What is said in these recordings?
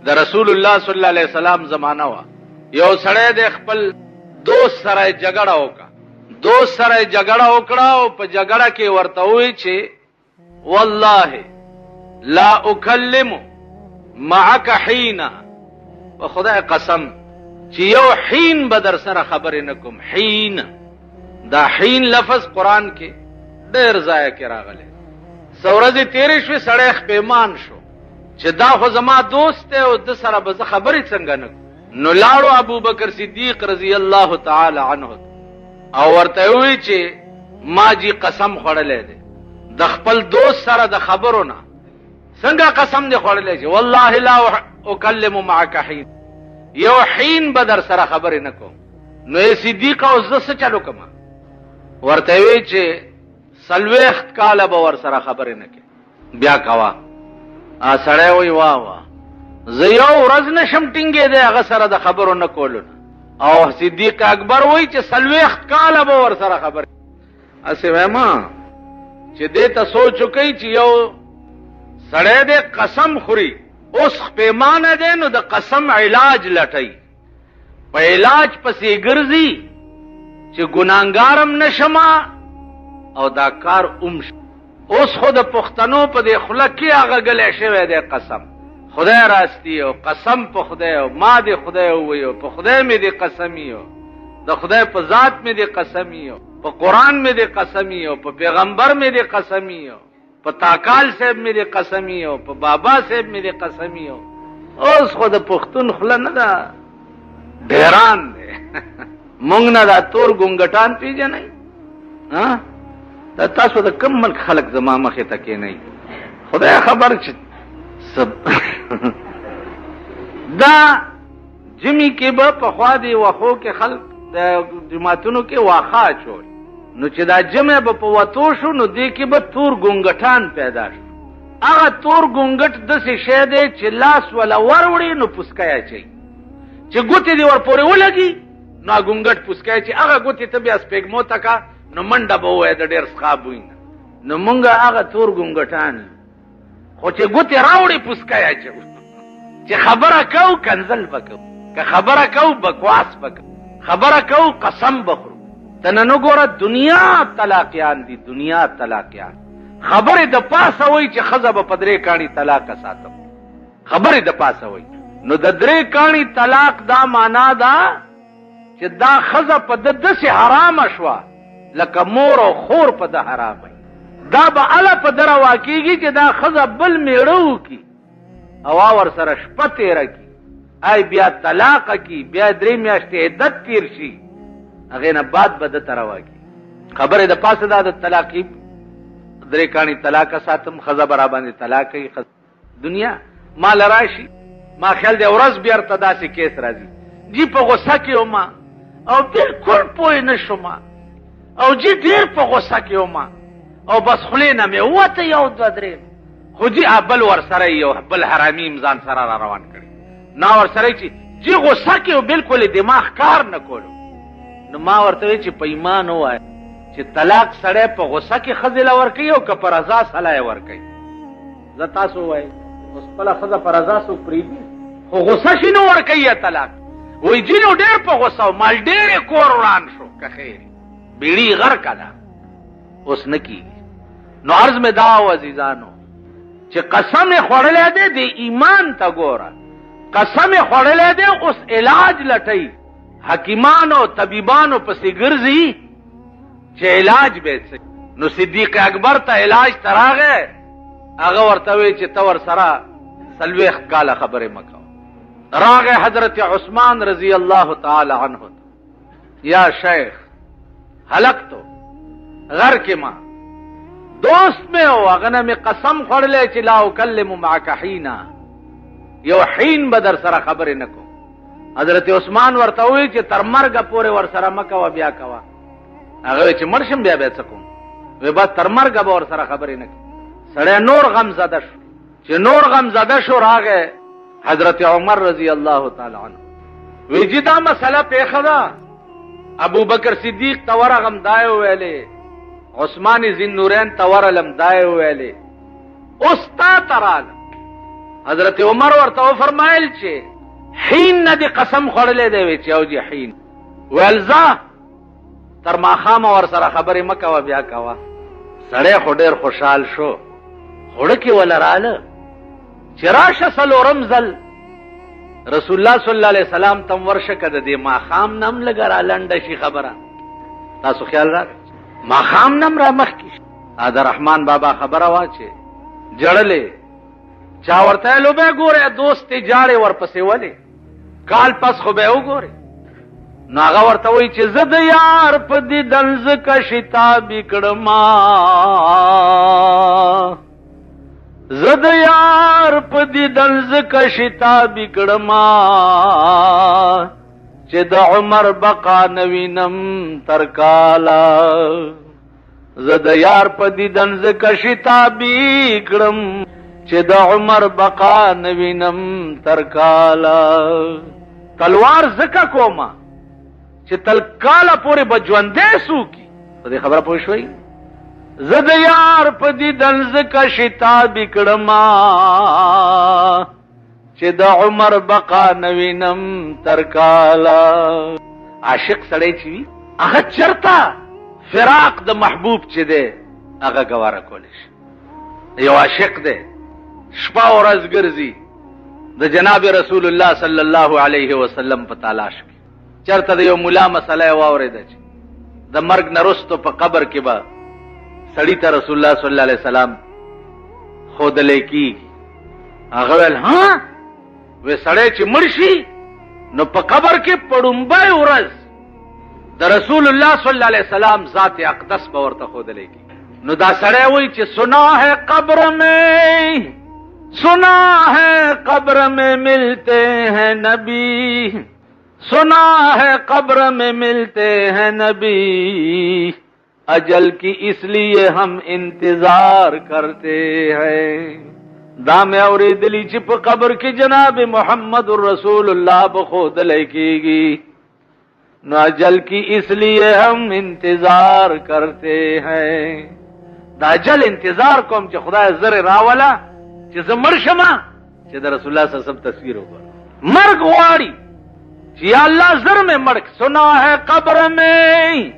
د رسول الله صلی الله علیه وسلم زمانہ وه. یو سړی د خپل دوست سره جګړه وکړه، دوست سره جګړه وکړه او په جګړه کې ورته وویل چې والله لا اکلم معک حین، په خدای قسم چې یو حین به در سره خبرې نه کوم. حین، دا حین لفظ قرآن کې ډېر ځای کې راغلی. څو ورځې تېرې شوې، سړی خپېمان شو چې دا خو زما دوست دی او ده سره به زه خبرې څنګه نه کوم. نو لاړو ابوبکر صدیق رضی الله تعالی عنه او ورته یې وویل چې ما جی قسم خوړلی دی د خپل دوست سره د خبرو نه. څنګه قسم دې خوړلی چې والله لا اکلم معک حین، یو حین به در سره خبرې نه کوم. نو یې صدیق او زه څه چل وکړم؟ ورته یې وویل چې 40 کاله به ور سره خبرې نه کوې، بیا کوه. سړی وایي وا وا، زه یو ورځ نه شم ټینګېدی هغه سره د خبرو نه کولو نه. او صدیق اکبر وایي چې 40 کاله به ور سره خبرې. هسې وایم چې دې ته سوچ وکړئ چې یو سړی دی قسم خوري، اوس خپېمانه دی، نو د قسم علاج لټوي، په علاج پسې ګرځي چې ګناهګارم نه شمه او دا کار هم شي. اوس خو د پښتنو په دې خوله کې هغه ګلی شوی دی قسم، خدای راستی او قسم په خدای او ما دې خدای وویو، په خدای مې دې قسمي او د خدای په ذات مې دې قسمي او په قرآن مې دې قسمي او په پیغمبر مې دې قسمي او په تاکال صاحب مې دې قسمي او په بابا صاحب مې دې قسمي او اوس خو د پښتون خوله نه ده، ډېران دی. مونږ نه دا تور ګونګټان پیژنئ؟ ها، دا تاسو د کوم ملک خلک زما مخې ته کښېنئ؟ خدای خبر چې دا جمی کې به پخوا دې وښو کې خلک د جوماتونو کې واښه اچول، نو چې دا جمع به په وتو شو نو دې کې به تور ګونګټان پیدا شو. هغه تور ګونګټ داسې شی دی چې لاس وله وروړي نو پوسکی اچوي، چې ګوتې دې ورپورې ولګي نو هغه ګونګټ پوسکی اچوي، هغه ګوتې ته بیا سپېږمو ته کا نو منډه به ووایې د ډېر سخا بوی نه. نو مونږ هغه تور ګونګټان یو، خو چې ګوتې راوړي پوسکی اچوو، چې خبره کوو کنځل به کوو، که خبره کوو بکواس به کوو، خبره کوو قسم به خورو. ته نن وګوره دنیا طلاقیان دي، دنیا طلاقیان. خبرې د پاسه وایي چې ښځه به په 3 کاڼي طلاقه ساتم، خبرې د پاسه وایي. نو د 3 کاڼي طلاق دا معنا ده چې دا ښځه په ده داسې حرامه شوه لکه مور او خور په ده حرامه وي. دا به هله په ده روا کېږي چې دا ښځه بل مېړه وکړي او ورسره شپه تېره کړي، آی بیا طلاقه کړي، بیا 3 میاشتې عدت تېر شي، هغې نه بعد به ده ته روا کړي. خبرې د پاسه ده د طلاقي 3 کاڼي طلاقه ساتم، ښځه به راباندې طلاق کوي. دنیا مال راشي، ما خیال دی ورځ بیرته داسې کیس راځي، جی په غوسه کې وم او بالکل پوه نه شوم، او جی ډېر په غوسه کې وم او بس خولې نه مې ووته 1 2 3، خو جی بل ورسره یو بل حرامي هم ځان سره را روان کړي، نا ورسره چې جی غوسه کې و بالکل یې دماغ کار نه کولو. نو ما ورته ویل چې په ایمان ووایه چې طلاق سړی په غوسه کې ښځې له ورکوي او که په رضا سلا یې ورکوي؟ زه تاسو وایئ اوس خپله ښځه په رضا څوک پرېږدي؟ خو غوسه شي نو ورکوي یې طلاق. وایي جی نو ډېر په غوسه و، مال ډېر یې کور وران شو، که خیر بیړي غرقه ده اوس نه کېږي. نو عرض مې دا و عزیزانو چې قسم یې خوړلی دی، د ایمان ته ګوره، قسم یې خوړلی دی، اوس علاج لټوي، حکیمانو طبیبانو پسې ګرځي چې علاج به یې څه. نو صدیق اکبر ته علاج ته راغی، هغه ورته وویل چې ته ورسره 40 کاله خبرې مه کوه. راغی حضرت عثمان رضی الله تعالی عنه ته، یا شیخ هلکتو غر کې ما دوست مې و، هغه نه مې قسم خوړلی چې لا اکلم معک حینا، یو حین به در سره خبرې نه کوم. حضرت عثمان ورته وویل چې تر مرګه پورې ورسره مه کوه، بیا کوه. هغه وویل چې مړ شم بیا به څه کوم؟ وی بس تر مرګه به ورسره خبرې نه کوي. سړی نور غمزده شو، چې نور غمزده شو راغی حضرت عمر رضی الله تعالی عنه، وی جی دا مسله پېښه ده. ابوبکر صدیق ته ورغم دا یې وویلې، عثمان ذوالنورین ته ورغلم دا یې وویلې، اوس تا ته رالم. حضرت عمر ورته وفرمایل چې حین نه دې قسم خوړلی دی؟ وی چې او جي حین. ویل ځه تر ماښامه ورسره خبرې مه کوه، بیا کوه. سړی خو ډېر خوشحال شو، خوړکې وله راله چې راشه څلورم ځل رسول الله صلی الله علیه وسلم ته هم ورشه، که د دې ماښام نه هم لږه رالنډه شي خبره. تاسو خیال راغی ماښام نه هم را مخکې شي. د رحمان بابا خبره وه چې جړلې، چا ورته ویل وبه ګورې دوست یې جاړې ورپسې ولې، کال پس خو به وګورې. نو هغه ورته وایي چې زه د یار په دیدن ځکه شتابي کړما، زه د یار په دیدن ځکه شتابي کړما چې د عمر بقا نه وینم تر کاله. زه د یار په دیدن ځکه شتابي کړم چې د عمر بقا نه وینم تر کاله. تلوار ځکه کومه چې تل کاله پورې به ژوندی څوک وي. په دې خبره پوه شوئ؟ زه د یار په دیدن ځکه شتابي کړما چې د عمر بقا نه وینم تر کاله. عاشق سړی چې وي هغه چرته فراق د محبوب چې دی هغه ګواره کولی شي. یو عاشق دی شپه ورځ ګرځي د جناب رسول الله صلی الله علیه وسلم په تلاش کې. چرته د یو ملا مسله یې واورېده چې د مرګ نه وروسته په قبر کې به سړي ته رسول الله صلی الله علیه وسلم ښودلی کېږي. هغه ویل ها، وی سړی چې مړ شي نو په قبر کې په ړومبۍ ورځ د رسول الله صلی الله علیه وسلم ذات اقدس به ورته ښودلی کېږي. نو دا سړی وایي چې سنا ہے قبر میں، سنا ہے قبر میں ملتے ہیں نبی، سنا ہے قبر میں ملتے ہیں نبی، اجل کی اس لیے ہم انتظار کرتے ہیں. دا مې اورېدلي چې په قبر کې جناب محمد رسول الله به ښودلی کېږي، نو اجل کی اس لیے ہم انتظار کرتے ہیں. دا اجل انتظار کوم چې خدای زر راوله چې زه مړ شم چې د رسول الله صلی الله علیه وسلم تصویر وګورم. مرګ غواړي چې یا الله زر مې مړ. سنا ہے قبر میں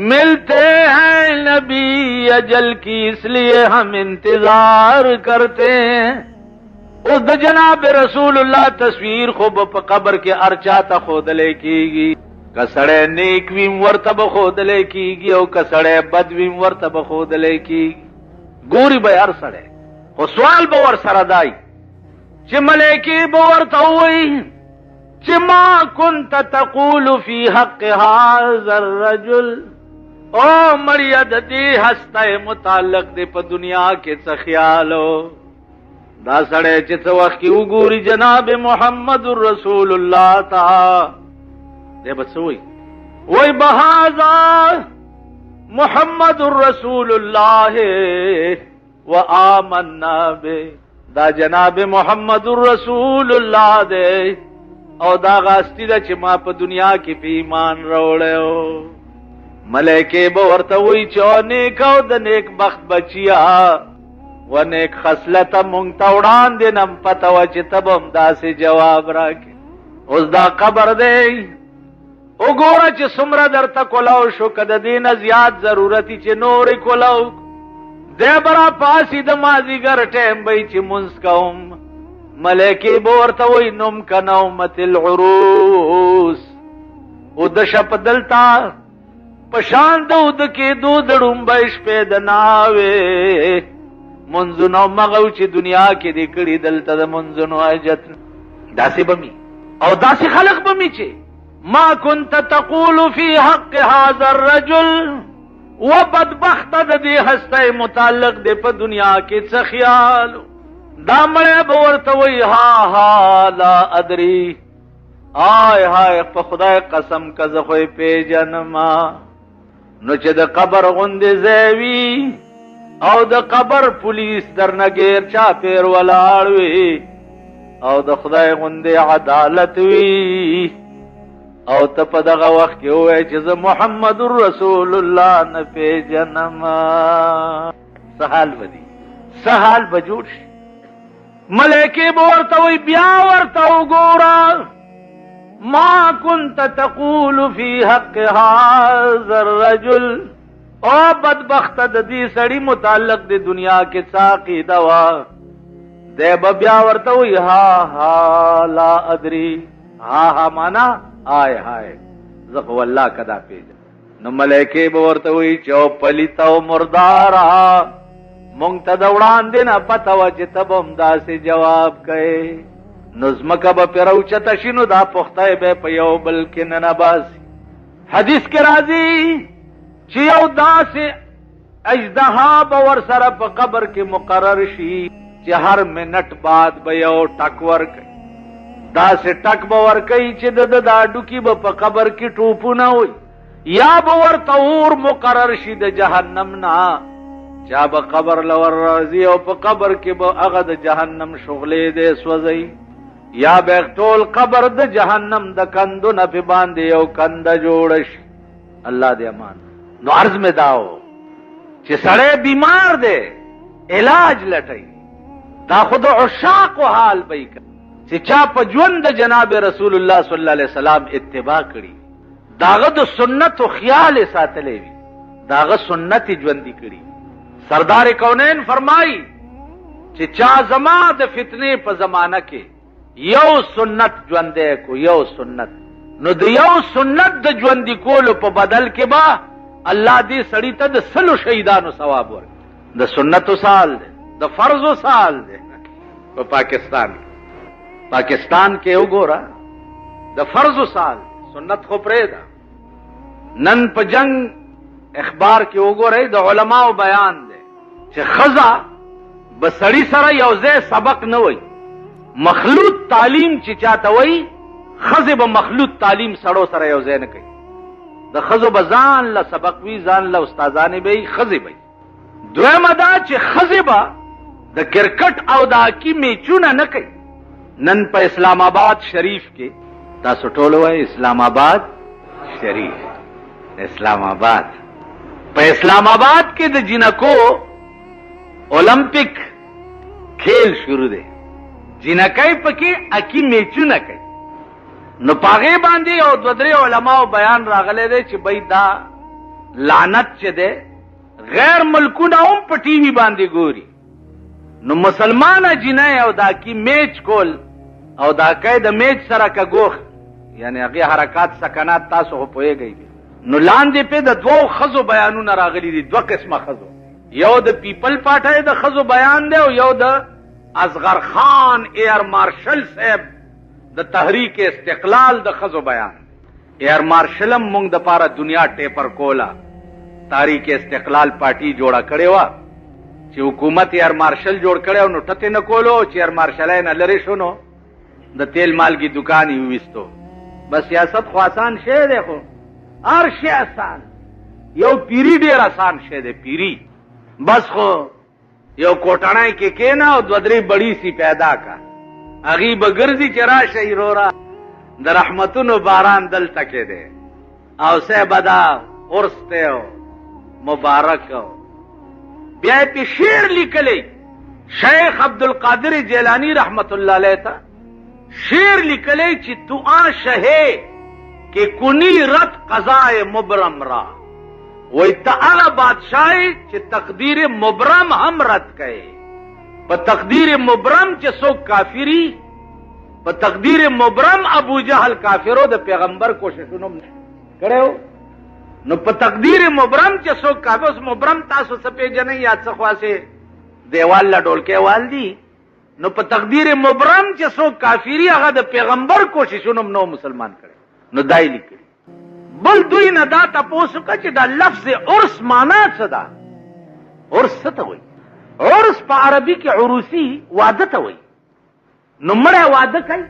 ملتے ہیں نبی، اجل کی اس لیے ہم انتظار کرتے ہیں. اوس د جناب رسول الله تصویر خو به په قبر کې هر چا ته ښودلی کېږي. که سړی نیک وي ورته به ښودلی کېږي، او که سړی بد وي ورته به ښودلی کېږي. ګوري به هر سړی، خو سوال به ورسره دی چې ملایکې به ورته ووایي چې ما كنت تقول فی حق هذا الرجل، او مړیه د دې هستۍ متعلق دې په دنیا کې څه خیال و؟ دا سړی چې څه وخت کې وګوري جناب محمد رسول الله ته، دی به څه وایي؟ وایي بهذا محمد رسول الله وآمنا به، دا جناب محمد رسول الله دی او دا غاستی ده چې ما په دنیا کې په ایمان راوړی و. ملایکې به ورته وایي چې او نیک او د نیک بخت بچیا و نیک خصلته مونږ ته وړاندې نه هم پته وه چې ته به هم داسې جواب راکړې. اوس دا قبر دی، وګوره چې څومره درته کولاو شو، که د دې نه زیات ضرورت وي چې نورې کولاو. دی به راپاڅي د مازدیګر ټایم به یې چې مونځ کوم، ملایکې به ورته وایي نوم که نومت العروس، اوده شه په دلته په شان د اوده کېدو د ړومبۍ شپې د ناوې. منځونه مغه و چې دنیا کې دې کړي، دلته د منځونو حاجت. داسې به مي او داسې خلق به مي چې ما كنت تقول في حق هذا الرجل، و بدبخت د دې هستۍ متعلق دې په دنیا کې څه خیال. دا مړی به ورته وایي ها ها لا ادري، آی های په خدای قسم که زه خو یې پېژنم. نو چې د قبر غوندې ځای وي او د قبر پولیس درنه ګیر چاپېر ولاړ وي او د خدای غوندې عدالت وي، او ته په دغه وخت کې ووایې چې زه محمد رسول الله نه پېژنم، څه حال به دي؟ څه حال به جوړ شي؟ ملائکې به ورته وایي بیا ورته وګوره، ما كنت تقول في حق هذا الرجل. او بدبخته د دې سړي متعلق د دنیا کې څه عقیده وه؟ دی به بیا ورته وایي ها ها لا ادري. ها ها معنا های های، زه خو والله که دا پېژنم. نو ملائکې به ورته وایي چې او پلیته او مرداره، مونږ ته د وړاندې نه پته وه چې ته به هم داسې جواب کوې. نو ځمکه به پرې راوچته شي، نو دا پښتۍ به په یو بل کې ننباسي. حدیث کې راځي چې یو داسې اژدها به ورسره په قبر کې مقرر شي چې هر منټ بعد به یو ټک ورکوي. داسې ټک به ورکوي چې د ده دا هډوکي به په قبر کې ټوپونه وي، یا به ورته اور مقرر شي د جهنم نه، چا به قبر له ور راځي او په قبر کې به هغه د جهنم شغلې دی سوځوي، یا به ټول قبر د جهنم د کندو نه پې باندې یو کنده جوړه شي. الله دې امان. نو عرض مې دا و چې سړی بیمار دی، علاج لټوي، دا خو د عشاقو حال به یې چې چا په ژوند د جناب رسول الله صلی الله علیه وسلم اتباع کړي، د هغه د سنتو خیال یې ساتلی وي، د هغه سنت یې ژوندي کړي. سردار کونین فرمایي چې چا زما د فتنې په زمانه کې یو سنت ژوندی کو، یو سنت، نو د یو سنت د ژوندي کولو په بدل کې به الله دې سړي ته د 100 شهیدانو ثواب ورکړي. د سنتو سال دی، د فرضو سال دی. په پاکستان کې، پاکستان کې وګوره د فرضو سال، سنت خو پرېږده. نن په جنگ اخبار کې وګورئ د علماو بیان دی چې ښځه به سړي سره یو ځای سبق نه وایي. مخلوط تعلیم چې چاته وایي، ښځې به مخلوط تعلیم سړو سره یو ځای نه کوي. د ښځو به ځان له سبق وي، ځان له استادانې به وي، ښځې به وي. دویمه دا چې ښځې به د کرکټ او د هاکي میچونه نه کوي. نن په اسلام آباد شریف کې تاسو ټول وایئ اسلام آباد شریف، اسلام آباد، په اسلام آباد کې د جینکو اولمپیک کھیل شروع دی. جینکۍ پکې اکی میچونه کوي. نو په هغې باندې یو دوه درې علماو بیان راغلی دی چې بھئی دا لعنت چې دی غیر ملکونه هم په ټي وي باندې ګوري. نو مسلمانه جینۍ او دا کی میچ کول او دا کی د میچ سره که ګوښ، یعنې هغې حرکات سکنات تاسو خو پوهېږئ. نو لاندې پې د دوو ښځو بیانونه راغلي دي، دوه قسمه ښځو، یو د پیپل پارټۍ د ښځو بیان دی او یو د اصغر خان ایر مارشل صاحب د تحریک استقلال د ښځو بیان دی. ایر مارشل هم موږ دپاره دنیا ټیپر کوله، تحریک استقلال پارټي جوړه کړې وه چې حکومت ایر مارشل جوړ کړی نو ټتې نه کولو، چې ایر مارشلۍ نه لرې شو نو د تیل مالګې دکان یې وویستو. بس سیاست خو اسان شی دی، خو هر شی اسان، یو پیری ډېر اسان شی دی پیری. بس خو یو کوټڼی کې کښېنه او دوه درې بړیسي پیدا کا، هغوی به ګرځي چې راشئ روره د رحمتونو باران دلته کې دی، او صاحبه دا عرس دی او مبارک. او بیا یې پې شعر لیکلی، شیخ عبدالقادر جیلانی رحمت الله علیه ته شعر لیکلی چې تو آن شهې کې کنی رد قضاء مبرم را. وایي ته هغه بادشاه یې چې تقدیر مبرم هم رد کوې. په تقدیر مبرم چې څوک کافري، په تقدیر مبرم ابو جهل کافرو د پیغمبر کوششونه هم کړی و. نو په تقدیر مبرم چې څوک کافر، اوس مبرم تاسو څه پېژنئ یا څه خو هسې دیوال له ډولکی وال دي. نو په تقدیر مبرم چې څوک کافري هغه د پیغمبر کوششونه هم نه مسلمان کړی. نو دا یې لیکلي. بل دوی نه دا تپوس وکړه چې دا لفظ عرس معنا څه ده؟ عرس څه ته وایي؟ عرس په عربي کې عروسي واده ته وایي. نو مړی واده کوي،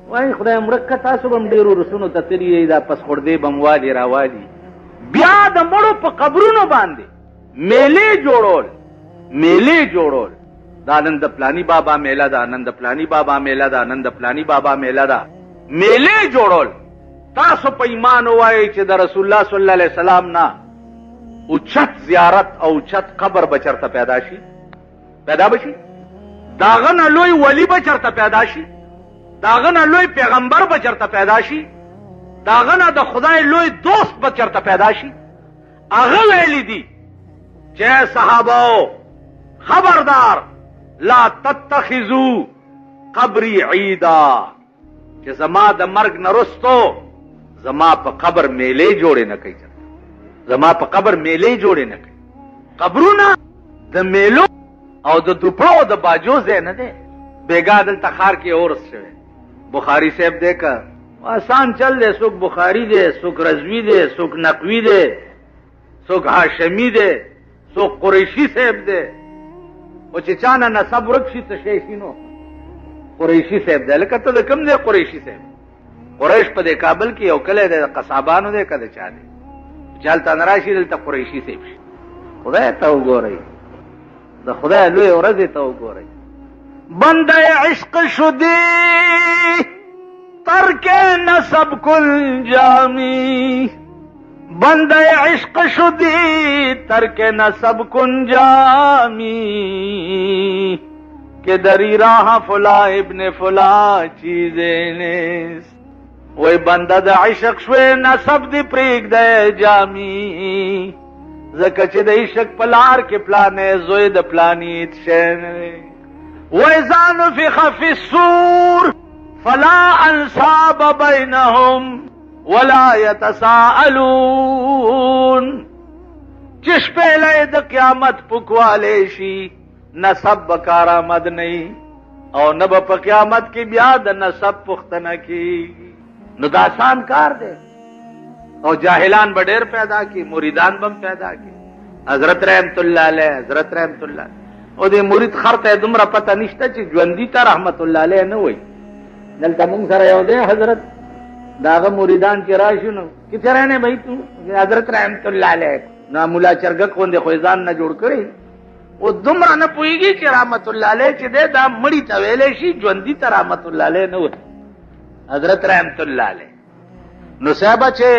وایي خدای مړه که تاسو به هم ډېرو عرسونو ته تللي یئ، دا پسخوړدې به هم والي راوالي. بیا د مړو په قبرونو باندې میلې جوړول، میلې جوړول، دا نن د پلانی بابا میله ده، نن د پلانی بابا میله ده، نن د پلانی بابا میله ده، میلې جوړول. تاسو په ایمان ووایئ چې د رسول الله صلی الله علیه وسلم نه اوچت زیارت او اوچت قبر به چېرته پیدا شي؟ پیدا به شي؟ د هغه نه لوی ولي به چېرته پیدا شي؟ د هغه نه لوی پیغمبر به چېرته پیدا شي؟ د هغه نه د خدای لوی دوست به چېرته پیدا شي؟ هغه ویلي دي چې صحابو خبردار، لا تتخذو قبري عیدا، چې زما د مرګ نه وروسته زما په قبر میلې جوړې نه کوي، زما په قبر میلې جوړې نه کوي. قبرونه د میلو او د دوپړو د باجو ځای نه دی. بېګا دلته ښار کې اورس شوی، بخاري صاحب دی که آسان چل دی، څوک بخاري دی، څوک رضوي دی، څوک نقوي دی، څوک هاشمي دی، څوک قریشي صاحب دی. خو چې چا نه نسب ورک شي څه شی شي نو قریشي صاحب دی. لکه ته د کوم دی قریشي صاحب؟ قریش په دې کابل کې یو کلی دی، د قصابانو دی که د چا دی، چې هلته نه راشي دلته قریشي صاحب شي. خدای ته وګورئ، د خدای لویې ورځې ته وګورئ. بنده عشق شدی ترک نسب کل جامی، بنده عشق شدی ترک نسب کن جامی، که دری راه فلا ابن فلا چیزې نیست. وای بنده د عشق شوې نسب دې پرېږده جامی، ځکه چې د عشق په لار کې پلانې زوی د پلاني هېڅ شی نه دی. وإذا نفخ في الصور فلا أنساب بينهم ولا يتساءلون. چې شپېلۍ د قیامت پکوالی شي، نسب به کارآمد نه او نه به په قیامت کې بیا د نسب پوښتنه کېږي. نو دا آسان کار دی، او جاهلان به ډېر پیدا کړي، مریدان به هم پیدا کړي. حضرت رحمت الله علیه، حضرت رحمت الله، او دې مرید خر ته دومره پته نشته چې ژوندي ته رحمت الله علیه نه وایي. دلته مونږ سره یو دی حضرت، د هغه مریدان چې راشي نو کتې رانه بھائی تو حضرت رحمت الله علیه، نو ملا چرګک غوندې خو یې ځان نه جوړ کړی، او دومره نه پوهېږي چې رحمت الله علیه چې دی دا مړي ته ویلی شي، ژوندي ته رحمت الله علیه نه وایي حضرت رحمت الله علیه. نو صاحبه چې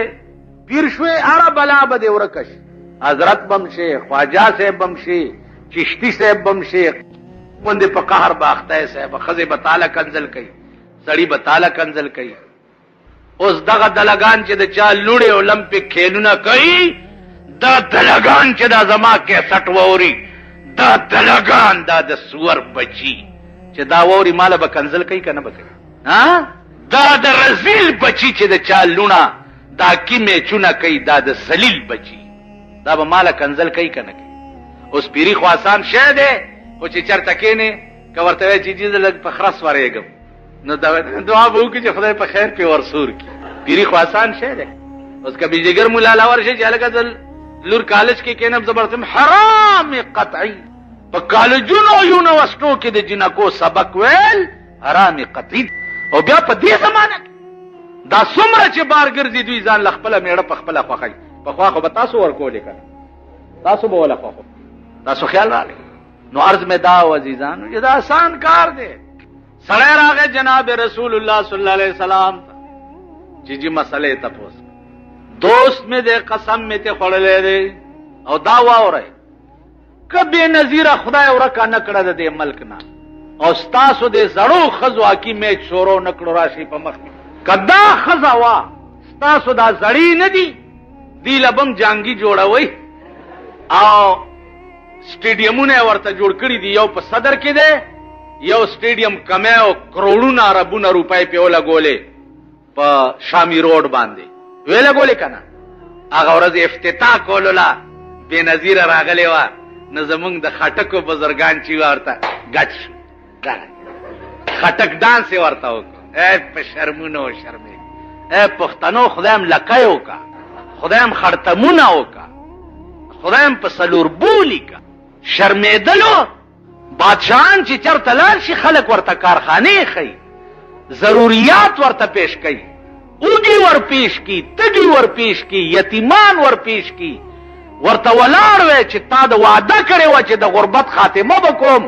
پیر شوې هره بلا به دې ورکه شي، حضرت به هم شي، خواجه صاحب به هم شي، چشتي صاحب به هم شي، غوندې په قهر به اخته یې صاحبه، ښځې به تاله کنځل کوي، سړي به تاله کنځل کوي. اوس دغه دلګان چې د چا لوړې اولمپیک کھیلونه کوي، دا دلګان چې دا زما کیسټ واوري، دا دلګان دا د سور بچي چې دا واوري ماله به کنځل کوي که نه به کوي؟ دا د رزیل بچي چې د چا لوڼه دا کی میچونه کوي، دا د ذلیل بچي دا به ماله کنځل کوي که نه کوي؟ اوس پیري خو آسان شی دی، خو چې چېرته کښېنې که ورته وایې چې جي زه لږ په خره سورېږم، نو دعا به وکړي چې خدای په خیر پرې ورسور کړي. پیري خو آسان شی دی. اوس که بجلیګر ملا له ورشي چې هلکه زه لور کالج کې کښېنم، زه به ورته حرام قطعي په کالجونو او یونیورسټو کې د جینکو سبق ویل حرام قطعي. او بیا په دې زمانه کې دا څومره چې بار ګرځي دوی ځان له خپله مېړه په خپله خوښوي. پخوا خو به تاسو ورکولې که نه، تاسو به وله خوښو، تاسو خیال راغی. نو عرض مې دا و عزیزانو چې دا آسان کار دی. سړی راغی جناب رسول الله صلی الله علیه وسلم ته چې جي مسئلې تپوس، دوست مې دی، قسم مې ته خوړلی دی، او دا واورئ که بې نظیره خدای ورکه نه کړه د دې ملک نه، او ستاسو دې زړو ښځو اکي میچ شروع نه کړو راشي په مخ کې، که دا ښځه وه ستاسو دا زړې نه دي، دوی له به هم جانګي جوړوئ او سټیډیمونه یې ورته جوړ کړي دي. یو په صدر کې دی، یو سټیډیم کمی او کروړونه اربونه روپۍ پرې ولګولې په شامي روډ باندې، ویې لګولې که نه؟ هغه ورځ افتتاح کولو له بې نظیره راغلې وه، نو زمونږ د خټکو بزرګان چې ورته ګچ شو، خټک ډانس یې ورته وکړو. ای په شرمونو وشرمېږي، ای پښتنو خدای هم لکۍ وکړه، خدای هم خړتمونه وکړه، خدای هم په څلور بولي که شرمېدلو. بادشاهان چې چېرته لاړ شي خلک ورته کارخانې ښیي، ضروریات ورته پیش کوي، اوږي ور پیش کړي، تږي ور پیش کړي، یتیمان ور پیش کړي، ورته ولاړ وی چې تا د وعده کړې وه چې د غربت خاتمه به کوم،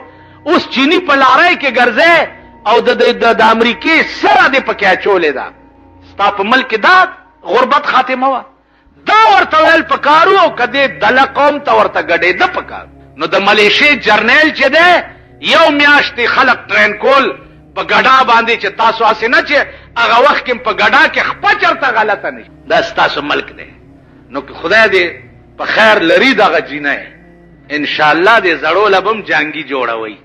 اوس چینی په لارۍ کې ګرځی او د امریکې سره دې پکې اچولې ده، ستا په ملک کې دا غربت خاتمه وه. دا ورته ویل پکارو، او که دې دله قوم ته ورته ګډېده پکارو. نو د ملیشې جرنیل چې دی یو میاشت یې خلک ټرین کول په ګډا باندې چې تاسو هسې نه چې هغه وخت کې په ګډا کې خپه چرته غلطه نه شي. دا ستاسو ملک دی، نو که خدای دې په خیر لري دغه جینۍ، انشاءالله دې زړو له به هم جانګي جوړوي.